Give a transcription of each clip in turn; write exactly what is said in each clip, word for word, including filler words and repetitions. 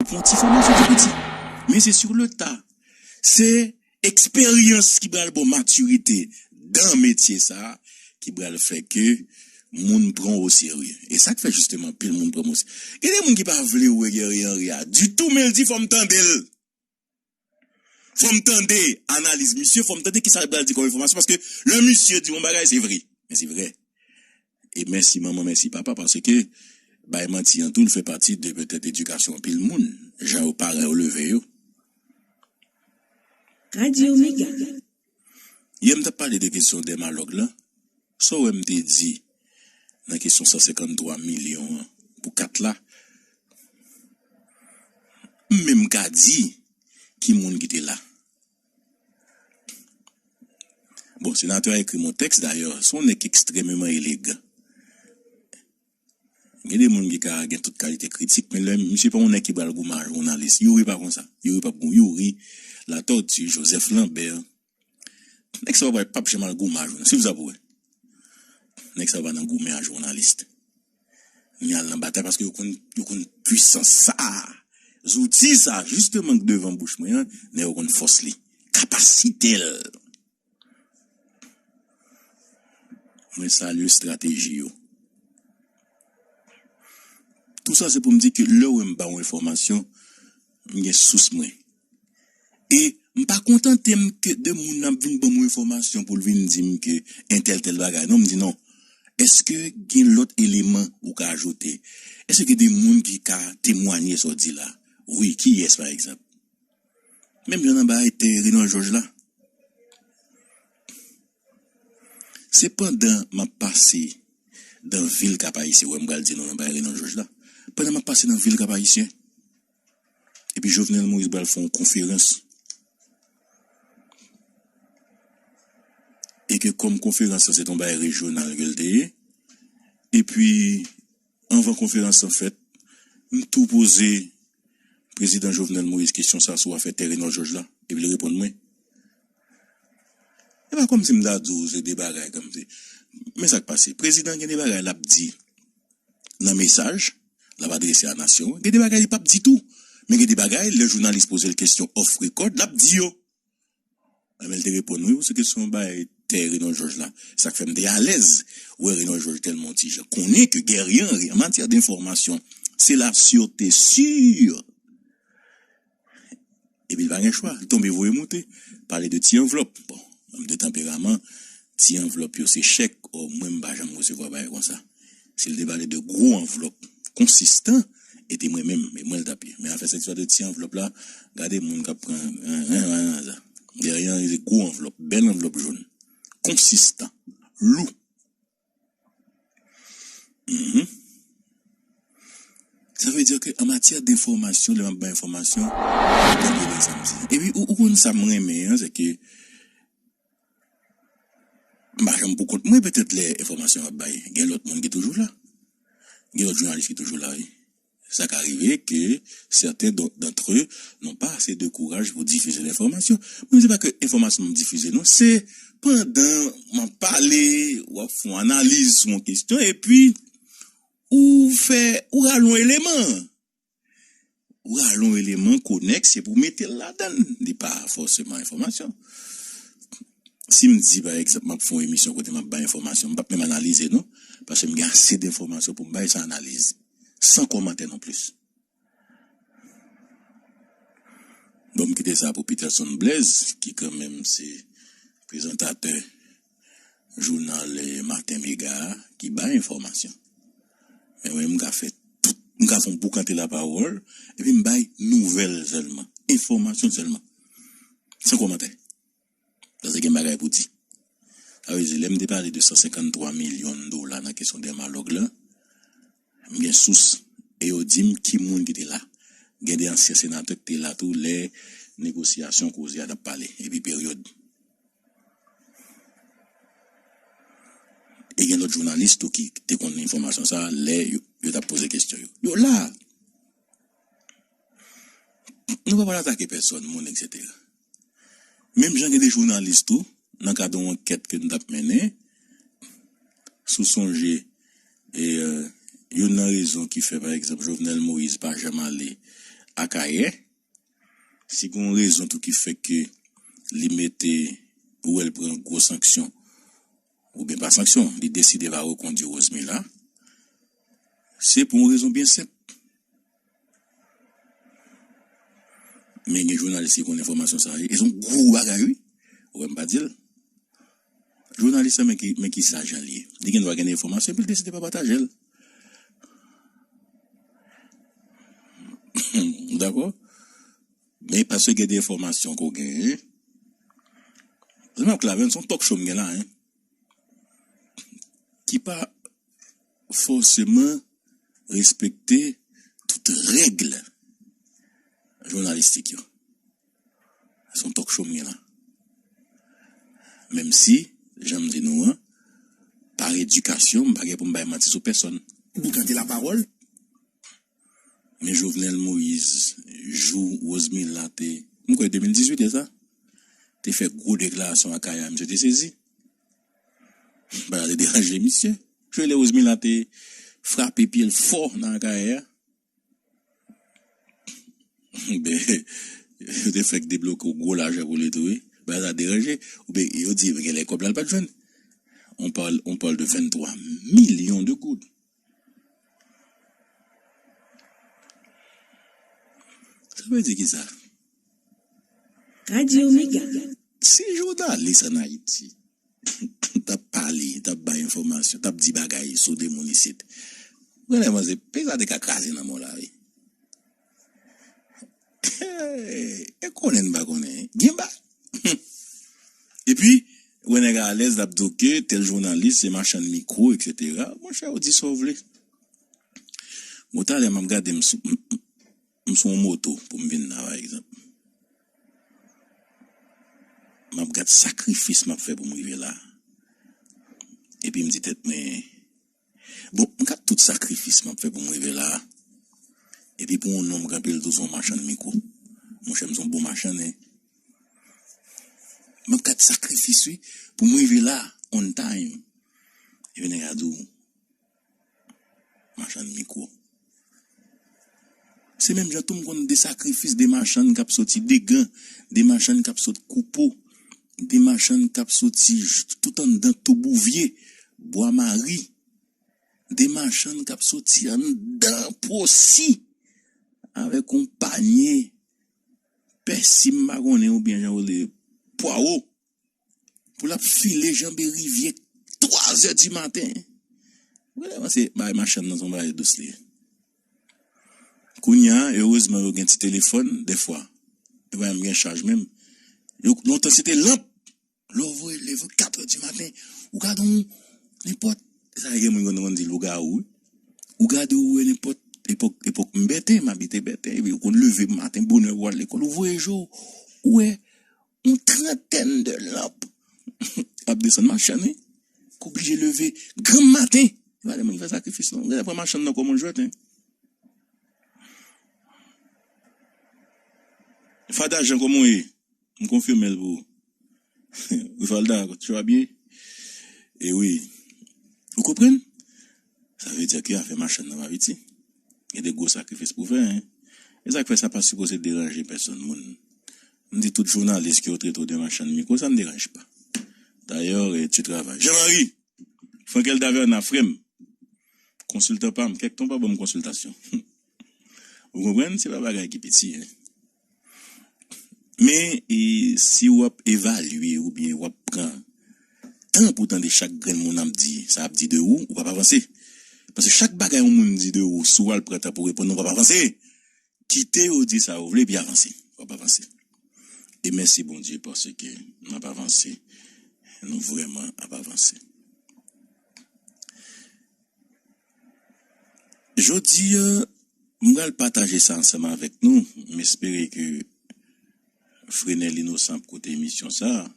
Fè yon ti fòmasyon tou piti. Men se sur le tas. Se eksperyans ki pral ba w matirite dan metye sa a, ki pral fè ke moun pran w oserye. E sa k fè jisteman anpil moun pran m oserye. Gen de moun ki pa vle wè Guerrier Henry a ditou, men l di fò m tande l. Fò m tande analiz misye, fò m tande kisa l pral di kòm enfòmasyon, paske lè misye di yon bagay, se vre. Men se vre. E mèsi manman, mèsi papa, paske bay manti an tou, l fè pati de petèt edikasyon anpil moun, jan yo paran yo leve yo. Radyo Mega. Yè m t ap pale de kesyon dèmalòg la. Sa w wè m te di nan kesyon san senkanntwa milyon an pou kat la? M menm ka di ki moun ki te la. Bon, senatè a ekri m yon tèks, dayè, se yon nèg ki ekstrèmeman elegan. Gen de moun ki ka gen tout kalite kritik, men lè misye pa yon nèg ki pral goumen a jounalis. Youri pa konsa. Youri p ap gou-, Youri Latortue, Joseph Lambert. Nèg sa yo pa, p ap janm al goumen a jounalis. Swiv sa pou wè. Nèg sa yo pa nan goumen a jounalis. Ni al nan batay paske yo konn, yo konn pwisans sa. Zouti sa, jisteman, k devan bouch mwen an, nèg yo konn fòs li. Kapasite l. Mwen salye estrateji yo. Tou sa se pou m di ke lè w wè m ba w enfòmasyon, m gen sous mwen. E m pa kontante m ke de moun ap vin ban m yon enfòmasyon pou l vin di m ke entèl tèl bagay. Non, m di non. Èske gen lòt eleman ou ka ajoute? Èske gen de moun ki ka temwanye sa w di la? Wi, kiyès, pa egzanp? Menm jan nan bagay tè Renold Georges la. Se pandan m ap pase nan vil Kap Ayisyen, wè m pral di nou nan bagay Renold Georges la. Pandan m ap pase nan vil Kap Ayisyen, epi Jovenel Moïse pral fè yon konferans. E ke kòm konferans lan se t yon bagay rejyonal ke l te ye, epi anvan konferans lan fèt, m tou poze Prezidan Jovenel Moïse kesyon sa sou afè tè Renold Georges la, epi l reponn mwen. E pa kòmsi m ta di w se de bagay kòmsi. Men sa k pase, prezidan gen de bagay l ap di nan mesaj l ap adrese a nasyon an, gen de bagay li p ap di tou. Men gen de bagay, lè jounalis poze l kesyon off record, l ap di yo. Enben, l te reponn wi, sou kesyon bay tè Renold Georges la. Sa k fè m te alèz wè Renold Georges tèlman yon ti jan. Konnen ke Guerrier Henry, an matyè denfòmasyon, se la sûreté sûre. Epi l pa gen chwa, l tonbe voye moute. Pale de ti anvlòp. Bon, nonm de tanperaman, ti anvlòp yo se chèk, o mwen m pa janm resevwa bagay konsa. Si l te pale de gwo anvlòp konsistan, e te mwen menm, e mwen l t ap ye. Men afè sèt istwa de ti anvlòp la, gade moun k ap pran, en, en, en, sa. Dèyè an, se gwo anvlòp, bèl anvlòp jòn, konsistan, lou. Mhm. Sa vle di ke an matyè denfòmasyon, lè m ap bay enfòmasyon, m tande lè sa m di. Epi, ou, ou konn sa m renmen an, se ke m pa janm pou kont mwen, petèt lè enfòmasyon ap bay, gen lòt moun ki toujou la. Gen lòt jounalis ki toujou la, wi. Sa ka rive ke certains d'en-, d'entre eux n'ont pas assez de courage pour diffuser l'information. Mwen, se pa ke enfòmasyon m ap difize, non. Se pandan m ap pale, w ap fè yon analiz sou yon kesyon, epi ou fè, ou rale yon eleman. Ou rale yon eleman konèks, se pou mete l ladan l. Li pa fòseman enfòmasyon. Si m di, pa egzanp, m ap fè yon emisyon kote m ap bay enfòmasyon, m p ap menm analize, non. Paske m gen ase denfòmasyon pou m bay san analiz. San kòmantè non plis. Bon, m kite sa pou Peterson Blaise, ki kanmenm se prezantatè jounal, eh, Maten Mega a, ki bay enfòmasyon. Men mwen, m ka fè tout, m ka fè yon boukante lapawòl, epi m bay nouvèl sèlman, enfòmasyon sèlman. San kòmantè. Paske gen bagay pou di. Sa vle di, lè m te pale de san senkanntwa milyon dola nan kesyon dèmalòg la, m gen sous, e yo di m ki moun ki te la. Gen de ansyen senatè ki te la tou lè negosyasyon koze a t ap pale, epi peryòd. E gen lòt jounalis tou ki te konn enfòmasyon sa a lè yo, yo t ap poze kesyon yo. Yo la! Nou pa pral atake pèsòn, moun, etsetera. Menm jan gen de jounalis tou, nan kad yon ankèt ke n t ap mennen, si w sonje, e, euh, youn nan rezon ki fè, pa egzanp, Jovenel Moïse pa janm ale Akayè, si gen yon rezon tou ki fè ke li mete, ou wè l pran gwo sanksyon, oubyen pa sanksyon, li deside pa rekondui Rosemila, se pou yon rezon byen senp. Men gen jounalis ki konn enfòmasyon sa a, e se yon gwo bagay, wi. Ou wè m pa di l. Jounalis la, men ki, men ki sa jan l ye. Li gen dwa gen enfòmasyon, epi l deside pa pataje l. Dakò? Men paske gen de enfòmasyon ke w genyen, se menm k la menm, se yon talk show m gen la, hein, ki pa fòseman respekte tout règ jounalistik yo. Se yon talk show m gen la. Menm si, jan m di nou an, pa edikasyon, m pa gen pou m bay manti sou pèsòn. Ou gade lapawòl. Men Jovenel Moïse, jou Rosemila te, m kwè de mil dizuit e sa, te fè gwo deklarasyon Akayè a, misye te sezi. Bagay la te deranje misye. Jwe lè Rosemila te frape pye l fò nan Akayè a. Ben, yo te fèk debloke yon gwo lajan pou li tou, wi. Bagay la deranje. Oubyen, yo di, men genlè kòb la, l pa t jwenn. On parle, on parle de vingt-trois millions de goud. Sa vle di ki sa? Radio Mega. Si jounalis ann Ayiti t ap pale, t ap bay enfòmasyon, t ap di bagay sou de moun isit, ou genlè panse peyi sa te ka kraze nan men w la, wi. E konnen n pa konnen. Gen ba. Epi, wè nèg a alèz, l ap di w ke tèl jounalis se machann mikwo, etsetera. Monchè, ou di sa w vle. Bon, talè m ap gade m sou, m, m, m sou yon moto pou m vin la, pa egzanp. M ap gad sakrifis m ap fè pou m rive la. Epi m di tèt mwen, bon, m gad tout sakrifis m ap fè pou m rive la. Epi pou yon nonm kanpe l tou se yon machann mikwo. Monchè, m se yon bon machann, hein. M ap gad sakrifis, wi, pou m rive la, on time. Epi nèg a di w, machann mikwo. Se menm jan tou m konn de sakrifis, de machann k ap soti Degan, de machann k ap sot Koupo, de machann k ap soti j-, tout anndan Tobouvye, Bwa Mari, de machann k ap soti anndan Pwosi avèk yon panye pèsi, m pa konnen, oubyen jan yo rele, pwawo, pou l ap file janbe rivyè twa zè di maten. Ou genlè panse bagay machann nan se yon bagay dous li ye. Kounye a, erezman, yo gen ti telefòn, dèfwa. Yo pa menm gen chaj menm. Yo, lontan, se te lanp. Lè w voye leve kat è di maten, ou gade yon nenpòt, sa gen moun konn, konn di lougawou, wi. Ou gade, ou wè nenpòt, epòk, epòk m Bèten, m abite Bèten, epi ou konn leve maten bonè pou al lekòl, ou voye je w, ou wè yon trantèn de lanp ap desann machann, wi, k oblije leve granm maten. E pa de moun ki fè sakrifis, non. Ou genlè pran machann nan kòm yon jwèt, hein. Fada Jan, kòman w ye? M konfime l pou ou. Rifalda, tu vas bien? E wi. Ou konprann? Sa vle di ke afè machann nan pa piti. Gen de gwo sakrifis pou fè, hein. E sa k fè sa pa sipoze deranje pèsonn moun. M di tout jounalis ke yo trete w de machann mikwo, sa n deranj pa. Dayè, e, tu travay. Jean Marie, Frankel Taverna, frè m, konsiltan pa m, kèk tan w pa ban m konsiltasyon. Ou konprann? Se pa bagay ki piti, hein. Men, e, si w ap evalye oubyen w ap pran tan pou tande chak grenn moun ap di, sa ap di de ou, ou p ap avanse. Paske chak bagay yon moun di de ou, si w al pran tan pou reponn, ou p ap avanse. Kite yo di sa yo vle, epi avanse. W ap avanse. E mèsi Bondye paske n ap avanse. Nou vrèman ap avanse. Jodi a, m pral pataje sa ansanm avèk nou. M espere ke Frenel Inosan ap koute emisyon sa a.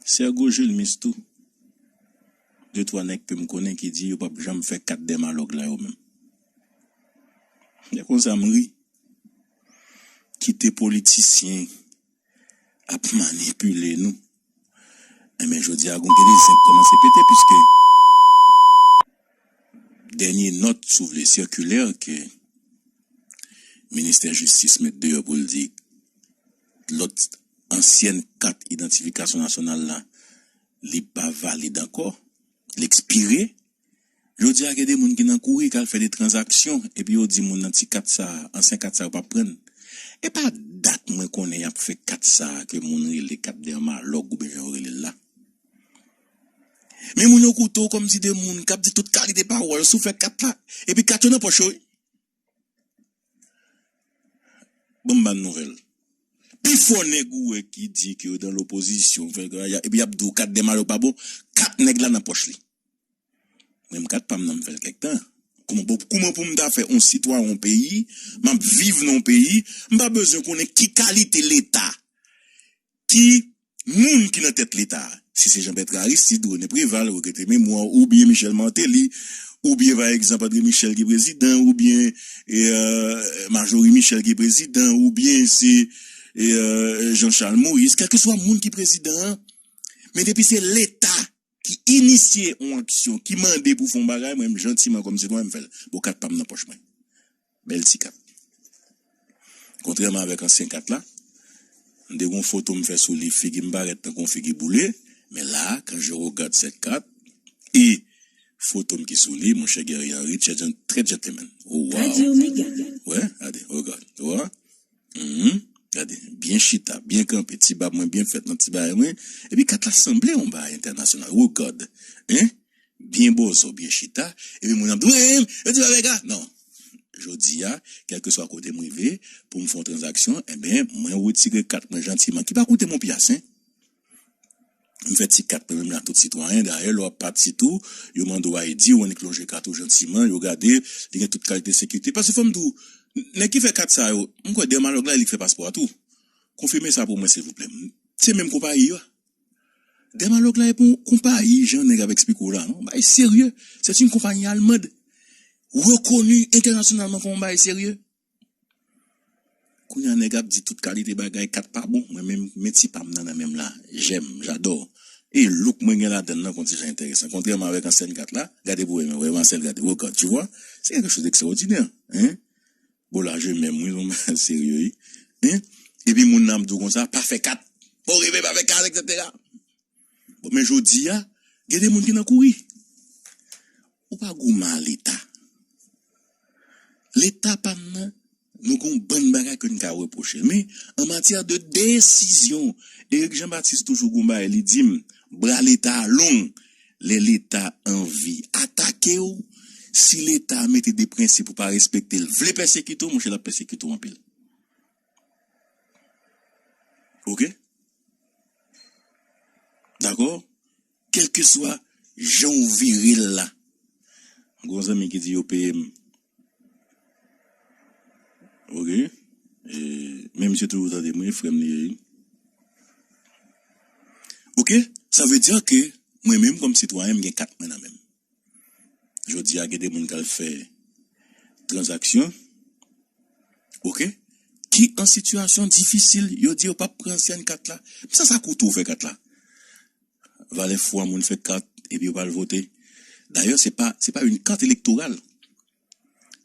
Sergo Julmis tou. De twa nèg ke m konnen ki di yo p ap janm fè kat dèmalòg la yo menm. Se konsa m ri. Kite politisyen ap manipile nou. Enben, jodi a, gen de zen k kòmanse pete, piske dènye nòt, si w vle, sikilè ke ministè jistis met deyò pou l di lòt ansyèn kat idantifikasyon nasyonal la, li pa valid ankò, li ekspire. Jodi a, gen de moun ki nan kouri, k al fè de tranzaksyon, epi yo di moun nan ti kat sa, ansyen kat sa, yo p ap pran l. E pa dat mwen konnen y ap fè kat sa ke moun rele kat Dermalòg oubyen jan yo rele l la. Men moun yo koute w kòmsi de moun k ap di tout kalite pawòl sou fè kat la, epi kat yo nan pòch yo, wi. Bon, m ba n nouvèl. Pifò nèg ou wè ki di ke yo nan lopozisyon, fè, epi y ap di w kat Dermalòg pa bon, kat nèg la nan pòch li. Mwen, m kat pa m nan, m fè l kèk tan. Kouman pou, kouman pou m ta fè yon sitwayen yon peyi, m ap viv nan yon peyi, m pa bezwen konnen ki kalite Leta, ki moun ki nan tèt Leta a. Si se Jean Bertrand Aristide, René Préval, regrete memwa, oubyen Michel Martelly, oubyen, pa egzanp, André Michel ki prezidan, oubyen, e, Marjorie Michel ki prezidan, oubyen se, e, Jean Charles Moïse, kèlkeswa moun ki prezidan an, men depi se Leta ki inisye yon aksyon, ki mande pou fè yon bagay, mwen menm jantiman kòm sitwayen, m fè l. Bon, kat pa m nan pòch mwen. Bèl ti kat. Kontrèman avèk ansyen kat la, m te gen yon foto m fè sou li, figi m parèt tankou yon figi boule, men la, quand je regarde cette carte, e foto m ki sou li, monchè Guerrier Henry, très, très gentleman. Oh, wow. Wè, gade, regard. Ou wè? Mhm. Gade, byen chita, byen kanpe, ti bab mwen byen fèt nan ti bagay mwen. Epi kat la sanble yon bagay entènasyonal. Regard. Hein? Byen bòzò, byen chita. Epi moun ap di, "Wi, yo di pa vèga." Non. Jodi a, kèlkeswa kote m rive, pou m fè yon tranzaksyon, ebyen, mwen retire kat mwen jantiman, ki pa koute m yon pyas, hein. M fè ti kat mwen menm la, tout sitwayen. Dayè, lè w ap pati tou, yo mande w I D, ou annik lonje kat ou jantiman, yo gade, li gen tout kalite sekirite. Paske fò m di w, nèg ki fè kat sa yo, m kwè Dermalòg la, e li k fè paspò a tou. Konfime sa pou mwen, silvouplè. Se menm konpayi yo a. Dermalòg la, e pou konpayi, jan nèg ap eksplike w la, non? Bagay serye. C'est une compagnie allemande. Reconnue internationalement comme yon bagay serye. Kounye a, nèg ap di tout kalite bagay, kat pa bon. Mwen menm, men ti pa m nan, nan men m la. J'aime, j'adore. E look mwen gen ladan l nan, konn ti jan enteresan. Kontrèman avèk ansyen kat la, gade pou wè, men wè ansyen, gade, regard, tu vois? C'est quelque chose d'extraordinaire, hein? Bon, la, je m'aime, wi, yon bagay serye, wi. Hein? Epi moun nan ap di w konsa, pa fè kat. Bon, rive pa fè kat, et cetera. Bon, men jodi a, gen de moun ki nan kouri. Ou pa goumen a Leta. Leta pa n nan, nou gen yon bann bagay ke n ka repwoche l. Men, an matyè de desizyon, Eric Jean Baptiste toujou gen yon bagay, li di m, bra Leta a long. Lè Leta anvi atake w, si Leta mete de prensip ou pa respekte l, vle pèsekite w, monchè, l ap pèsekite w anpil. Oke? Dakò? Kèlkeswa jan w vire l la. Gon zanmi ki di yo peye m. Oke? E, men misye toujou tande mwen, frè m li ye. Oke? Sa vle di ke mwen menm kòm sitwayen, m gen kat mwen nan men m. Jodi a, gen de moun k al fè tranzaksyon. Oke? Ki an sitiyasyon difisil, yo di yo p ap pran ansyen kat la. Men sa, sa koute w fè kat la. Valè fou a moun fè kat, epi yo pa al vote. Dayè, se pa, se pa yon kat elektoral.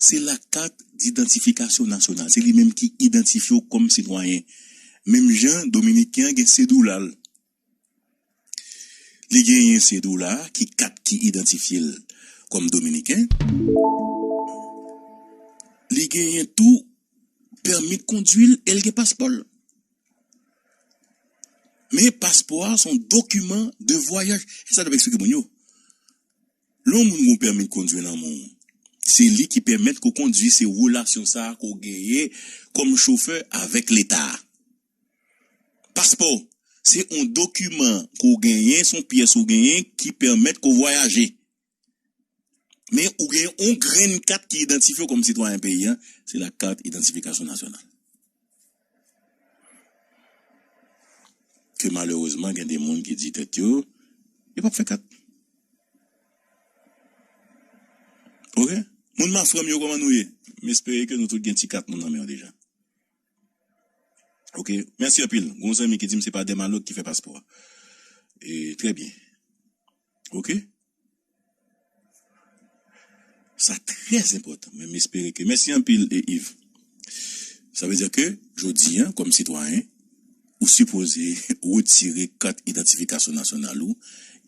Se la carte d'identification nationale. Se li menm ki idantifye w kòm sitwayen. Menm jan Dominiken an gen sedoula l. Li genyen sedoula a, ki kat ki idantifye l kòm Dominiken. Li genyen tou pèmi de kondwi l e l gen paspò l. Men paspò a se yon dokiman de vwayaj. E sa n ap eksplike moun yo. Lè yon moun gen yon pèmi de kondwi nan men w, se li ki pèmèt ke w kondwi, se relasyon sa a ke w genyen kòm chofè avèk Leta a. Paspò, se yon dokiman ke w genyen, se yon pyès ou genyen ki pèmèt ke w vwayaje. Men ou gen yon grenn kat ki idantifye w kòm sitwayen peyi a, se la carte d'identification nationale. Ke malerezman, gen de moun ki di tèt yo, yo p ap fè kat. Oke? Moun m a frè m yo, kòman nou ye? M espere ke nou tout gen ti kat nou nan men yo deja. Oke? Mèsi anpil. Gon zanmi ki di m se pa Dèmalòg ki fè paspò a. E, trè byen. Oke? Sa trè enpòtan, men m espere ke, mèsi anpil, e, Yves. Sa vle di ke jodi a, kòm sitwayen, ou sipoze retire kat idantifikasyon nasyonal ou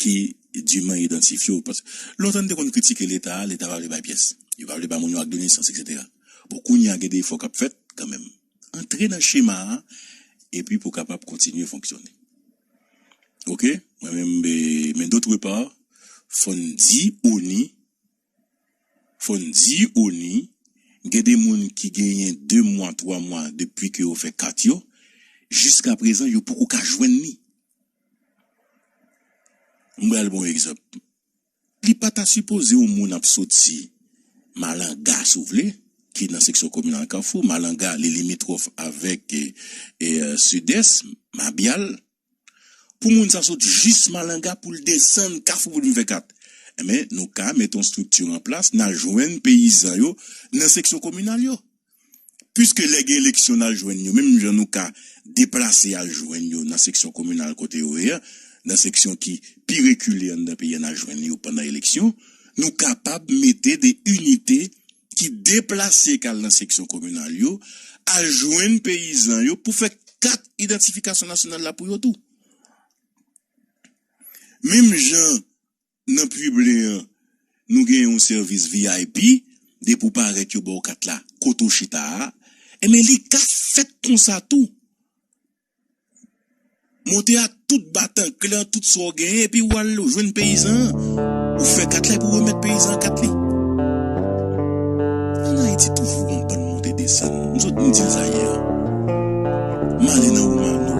ki diman idantifye w. Paske lontan n te konn kritike Leta, Leta pa vle bay pyès. Yo pa vle bay moun yo ak de nesans, etsetera. Bon, kounye a gen de efò k ap fèt kanmenm. Antre nan chema a, epi pou w kapab kontinye fonksyone. Oke? Mwen menm, eh, men dòt repa, fò n di ONI, fò n di ONI, gen de moun ki genyen de mwa, twa mwa depi ke yo fè kat yo, jiska prezan, yo poko ka jwenn li. M pral ba w yon egzanp. Li pa ta sipoze yon moun ap soti Malanga, si w vle, ki nan seksyon kominal Kafou. Malanga, li limitwòf avèk, e, e, Sidès, Mabyal. Pou moun sa sot jis Malanga pou l desann Kafou pou l vin fè kat. Enben, nou ka mete yon estrikti an plas, n a jwenn peyizan yo nan seksyon kominal yo. Piske lè gen eleksyon, n al jwenn yo, menm jan nou ka deplase al jwenn yo nan seksyon kominal kote yo ye a, nan seksyon ki pi rekile anndan peyi a, n al jwenn yo pandan eleksyon, nou kapab mete de inite ki deplase k al nan seksyon kominal yo, al jwenn peyizan yo pou fè kat idantifikasyon nasyonal la pou yo tou. Menm jan nan Piblen an, nou gen yon sèvis V I P, depi w parèt yo ba w kat la, kote w chita a, enben li ka fèt konsa tou. Monte ak tout batanklan, tout sa w genyen, epi w al jwenn peyizan an. Ou fè kat la, epi w remèt peyizan an kat li. Ann Ayiti toujou gon bann monte desann. M sot m di l sa yè a. M ale nan Womano.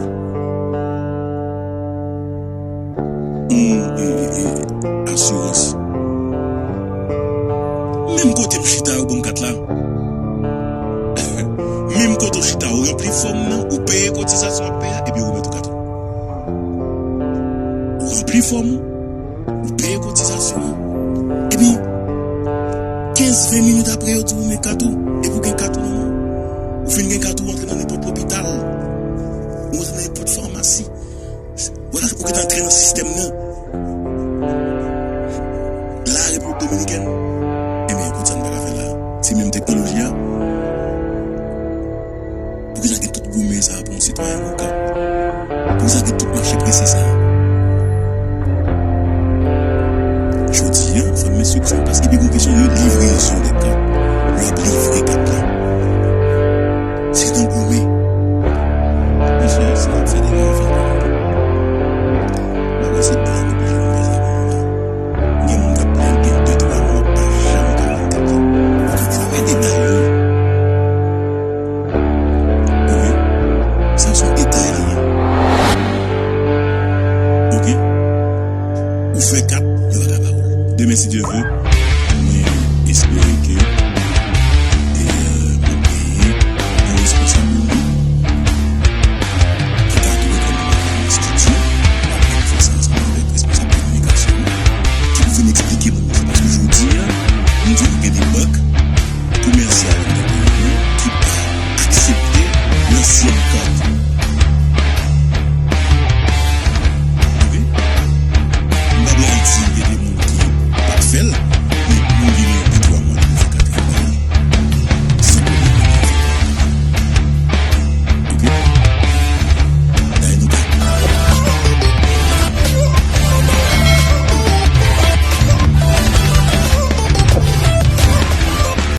Yon, e, e, e, asirans. Menm kote m chita, yo ban m kat la. Menm kote w chita, ou ranpli fòm nan, ou peye kotizasyon w ap peye a, epi yo remèt ou kat ou. Ou ranpli fòm ou, ou peye kotizasyon an, epi kenz, ven minit apre, yo di w men kat ou, epi w gen kat ou nan men w. Ou fin gen kat ou, ou antre nan nenpòt lopital, ou antre nan nenpòt famasi. Ou gentan antre nan sistèm nan. La Repiblik Dominikèn, enben, kout sa n pa ka fè la. Se menm teknoloji a. Poukisa gen tout goumen sa a pou yon sitwayen avoka? Poukisa gen tout mache prese sa a? Jodi a, fò n enstriksyon, paske pi gwo kesyon de livrezon de kat. Lè w ap livre kat la, se nan goumen. Mesye, si n ap fè deba, n fè deba. Bagay se blan nou oblije vin fè sa pou nou la. Gen moun k ap pran gen de twa mwa pa janm ka vin kat la. Fè deba yo. Wi. Sa se yon detay li ye. Oke. Ou fè kat, yo pa ka ba ou l. Demen, si Dye vle, mwen espere ke